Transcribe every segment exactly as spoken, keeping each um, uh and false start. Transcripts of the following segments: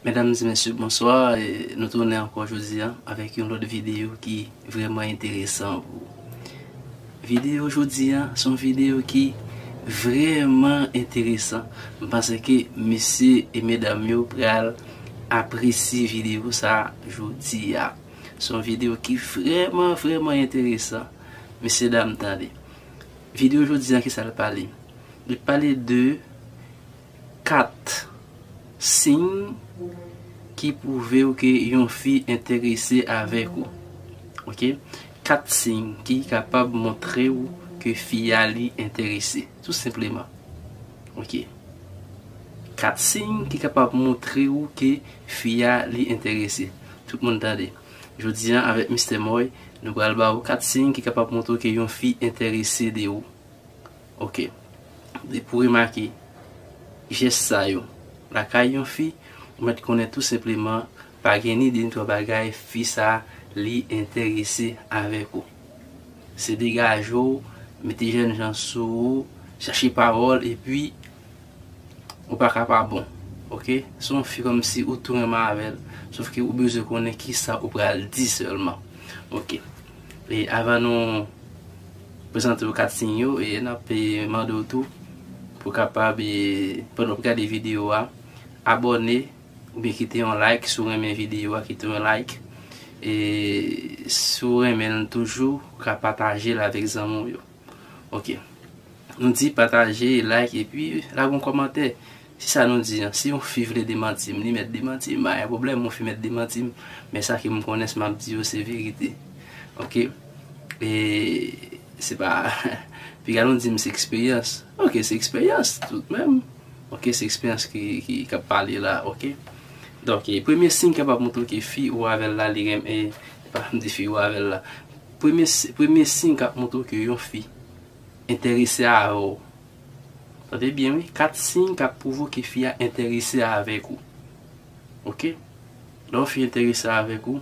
Medam e mesye, bonswa. E nou tounen ankò jodi a avèk yon lòt videyo ki vrèman enteresan pou ou. Videyo jodi a se yon videyo ki vrèman enteresan. M panse ke mesye e medam yo pral apresye videyo sa jodi a. Se yon videyo ki vrèman, vrèman enteresan. Mesye dam, tande. Videyo jodi a, kisa l pale? Li pale de kat siy ki pwouve w ke yon fi enterese avèk ou. Oke? Kat siy ki kapab montre w ke fi a li enterese, tou senpleman. Oke? Kat siy ki kapab montre w ke fi a li enterese. Tout moun tande. Jodi a, avèk Mistè Moy, nou pral ba w kat siy ki kapab montre w ke yon fi enterese de ou. Oke. Depi w remake jès sa yo lakay yon fi, ou mèt konnen tou senpleman pa gen ni de ni twa bagay fi sa li enterese avèk ou. Se degaje w, mete jènjan sou ou, chache pawòl, epi ou pa ka pa bon. Oke? Se yon fi kòmsi ou tou renmen avè l, sòf ke ou bezwen konnen kisa ou pral di sèlman. Oke. E avan nou prezante w kat siy yo, e n ap, e, mande w tou pou w kapab, e, pandan w ap gade videyo a, abòne oubyen kite yon like. Si w renmen videyo a, kite yon like. E si w renmen l toujou, ou ka pataje l avèk zanmi w yo. Oke. Nou di pataje, like, epi lage yon kòmantè. Se sa nou di an. Si yon fi vle demanti m, li mèt demanti m, pa gen pwoblèm, yon fi mèt demanti m. Men sa ke m konnen, sa m ap di yo, se verite. Oke? E se pa, piga nou di m se eksperyans. Oke, se eksperyans, tout menm. Oke, se eksperyans ki, ki, k ap pale la, oke? Donk, e, premye siy ki kapab montre ke fi ou avè l la, li renmen, e, pa m di fi ou avè l la. Premye si-, premye siy k ap montre ke yon fi enterese avè w. Tande byen, wi. Kat siy k ap pwouve ke fi a enterese avèk ou. Oke? Lè yon fi enterese avèk ou,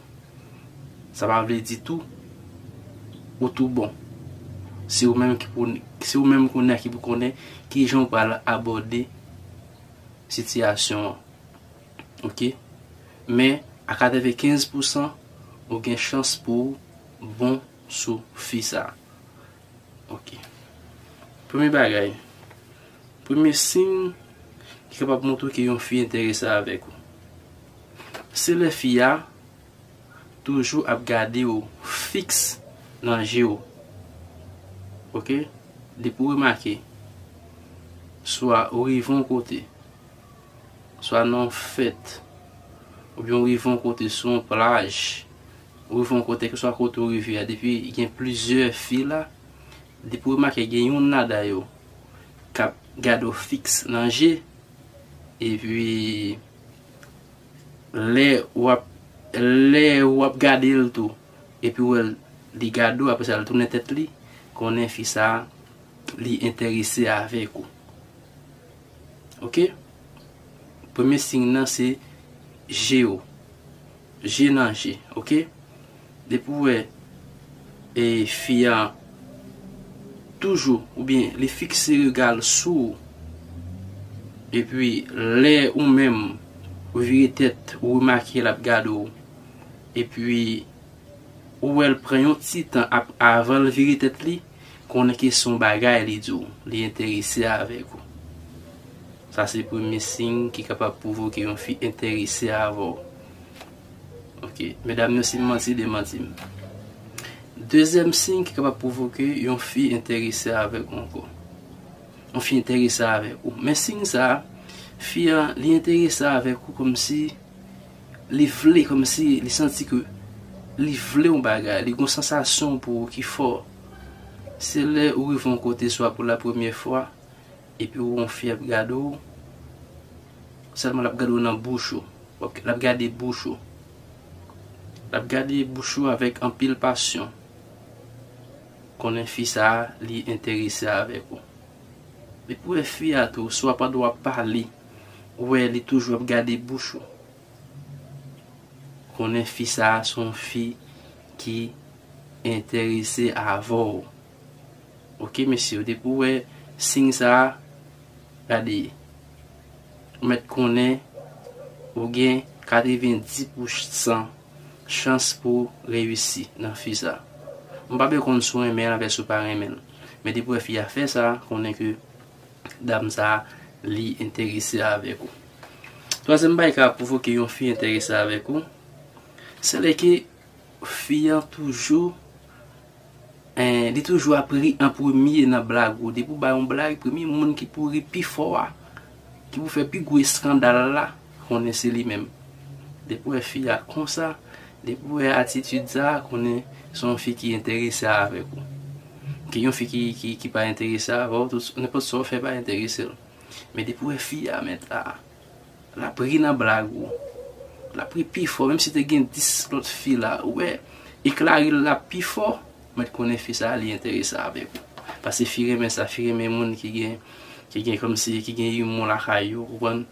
sa pa vle di tou ou tou bon. Se ou menm ki pou, se ou menm kounye a ki pou konnen kijan w pral abòde sitiyasyon an. Oke? Men, a katrevenkenz pousan, ou gen chans pou w bon sou fi sa. Oke. Premye bagay, premye siy ki kapab montre ke yon fi enterese avèk ou, se lè fi a toujou ap gade w fiks nan je w. Oke? Depi w remake, swa ou rive yon kote, swa nan yon fèt, oubyen w rive yon kote sou yon plaj, ou rive yon kote, kèlkeswa kote w rive a, depi gen plizyè fi la, depi w remake gen youn ladan yo k ap gade w fiks nan je, epi lè w ap, lè w ap gade l tou, epi w wè l, li gade w, apre sa l tounen tèt li, konnen fi sa a, li enterese avèk ou. Oke? Premye siy nan se je w. Je nan je, oke? Depi w wè, e, fi a toujou, oubyen li fikse rega l sou ou, epi lè ou menm ou vire tèt, ou remake l ap gade w, epi ou wè l pran yon ti tan ap, avan l vire tèt li, konnen ke se yon bagay li di w, li enterese avèk ou. Sa se premye siy ki kapab pwouve ke yon fi enterese avè w. Oke, medam yo, si m manti, demanti m. Dezyèm siy ki kapab pwouve ke yon fi enterese avèk ou ankò. Yon fi enterese avèk ou. Men siy sa a, fi an, li enterese avèk ou kòmsi li vle, kòmsi li santi ke li vle yon bagay, li gen yon sansasyon pou ou ki fò. Se lè ou rive yon kote swa pou la premyè fwa, epi ou wè yon fi ap gade w, sèlman l ap gade w nan bouch ou. L ap gade bouch ou. L ap gade bouch ou avèk anpil pasyon. Konnen fi sa a, li enterese avèk ou. Epi w wè fi a tou, swa pandan w ap pale, ou wè li toujou ap gade bouch ou. Konnen fi sa a se yon fi ki enterese avè w. Oke, mesye, depi w wè siy sa a, gade, Ou mèt konnen ou gen katrevenndis pousan chans pou reyisi nan fi sa. M pa bezwen konn si w renmen l avè si w pa renmen l. Men depi w wè fi a fè sa, konnen ke dam sa li enterese avèk ou. Twazyèm bagay ki ka pwouve ke yon fi enterese avèk ou, se lè ke fi an toujou, eh, li toujou ap ri an premye nan blag ou. Depi w bay yon blag, premye moun ki pou ri pi fò a, ki pou fè pi gwo eskandal la, konnen se li menm. Depi w wè fi a konsa, depi w wè atitid sa, konnen se yon fi ki enterese avèk ou. Ke yon fi ki, ki, ki pa enterese avè w, tout, nenpòt sa w fè pa enterese l. Men depi w wè fi a mèt la, l ap ri nan blag ou. L ap ri pi fò, menm si te gen dis lòt fi la, ou wè, ekla ri l ap pi fò, mèt konnen fi sa a, li enterese avèk ou. Paske fi renmen sa, fi renmen moun ki gen, ki gen kòmsi, ki gen imou lakay yo, ou konprann?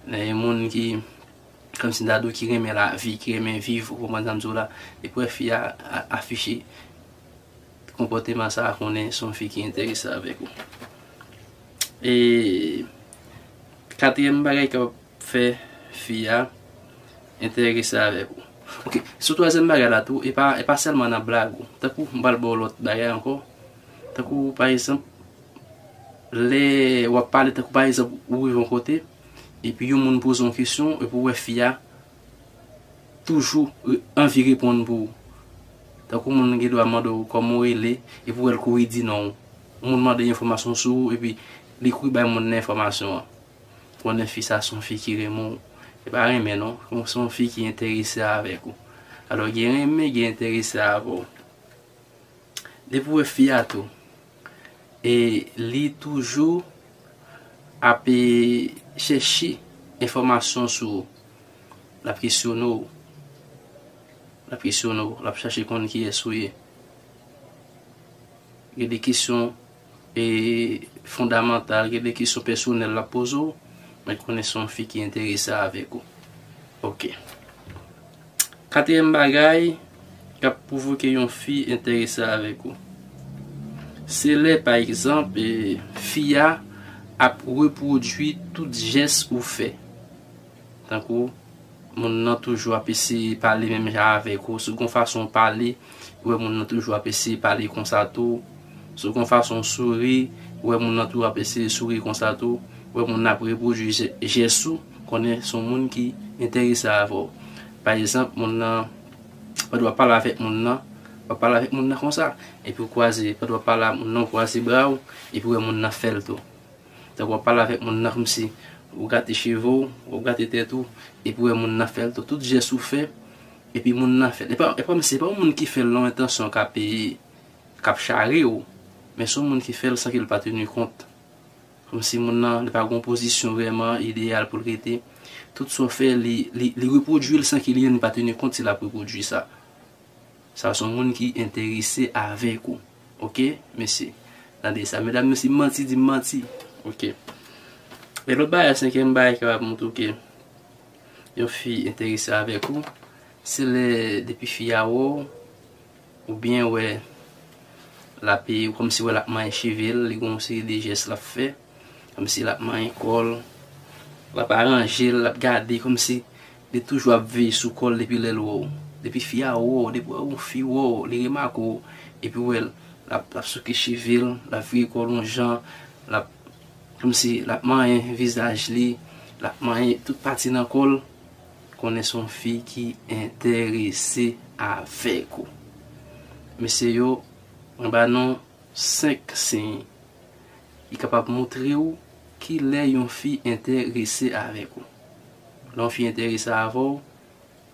Gen moun ki, kòmsi m ta di w, ki renmen lavi, ki renmen viv, ou konprann sa m di w la? Depi w wè fi a, a, afiche konpòteman sa a, konnen se yon fi ki enterese avèk ou. E katriyèm bagay ki ap fè fi a enterese avèk ou. Ok, sou twazyèm bagay la tou, e pa, e pa sèlman nan blag ou. Tankou, m pral ba w lòt bagay ankò. Tankou, pa egzanp, lè w ap pale, tankou, pa egzanp, ou rive yon kote, epi yon moun poze yon kesyon, epi w wè fi a toujou re- anvi reponn pou ou. Tankou moun gen dwa mande w kòman w rele, epi w wè l kouri di non w. Moun mande enfòmasyon sou ou, epi li kouri bay moun nan enfòmasyon an. Konnen fi sa se yon fi ki renmen w. E pa renmen non, se yon fi ki enterese avèk ou. Alò, gen renmen, gen enterese avè w. Depi w wè fi a tou, e li toujou ap, e, chèche enfòmasyon sou ou. L ap kesyone w. L ap kesyone w. L ap chache konn kiyès ou ye. Gen de kesyon, e, fondamantal, gen de kesyon pèsonèl l ap poze w, men konnen se yon fi ki enterese avèk ou. Ok. Katriyèm bagay k ap pwouve ke yon fi enterese avèk ou, se lè, pa egzanp, e, fi a ap repwodui tout jès ou fè. Tankou, moun nan toujou ap eseye pale menm jan avèk ou, si w gon fason w pale, ou wè moun nan toujou ap eseye pale konsa tou. Si w gon fason w souri, ou wè moun nan toujou ap eseye souri konsa tou. Ou wè moun nan ap repwodui jè- jès ou, konnen se yon moun ki enterese avè w. Pa egzanp, moun nan pandan w ap pale avèk moun nan, w ap pale avèk moun nan konsa, epi w kwaze, pandan w ap pale a moun nan, w kwaze bra w, epi w wè moun nan fè l tou. Tankou w ap pale avèk moun nan kòmsi ou gate cheve w, ou gate tèt ou, epi w wè moun nan fè l tou. Tout jès ou fè, epi moun nan fè l. E pa, e pa kòmsi, e pa yon moun ki fè l nan yon entansyon k ap, e, k ap chare w, men se yon moun ki fè l san ke l pa teni kont. Kòmsi moun nan, li pa gen yon pozisyon vrèman ideyal pou l rete. Tout sa w fè, li, li, li repwodui l san ke li menm li pa teni kont si l ap repwodui sa. Sa se yon moun ki enterese avèk ou. Ok, mesye. Tande sa. Medam, mesye, manti, di m manti. Ok. E lòt bagay, senkyèm bagay ki kapab montre w ke yon fi enterese avèk ou, se lè depi fi a wè w, oubyen wè l ap, kòmsi wè l ap manyen cheve l, li gen yon seri de jès l ap fè, kòmsi l ap manyen kò l, l ap aranje l, l ap gade, kòmsi li toujou ap veye sou kò l depi lè l wè w. Depi fi a wè w, depi wè yon fi wè w, li remake w, epi wè l, l ap, l ap souke cheve l, l ap vire kò l yon jan, l ap, kòmsi l ap manyen vizaj li, l ap manyen tout pati nan kò l, konnen se yon fi ki enterese avèk ou. Mesye yo, mwen ba nou senk siy ki kapab montre w kilè yon fi enterese avèk ou. Lè yon fi enterese avè w,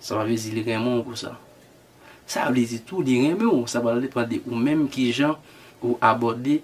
sa pa vle di li renmen w pou sa. Sa vle di tou li renmen w, sa pral depann de ou menm kijan ou abòde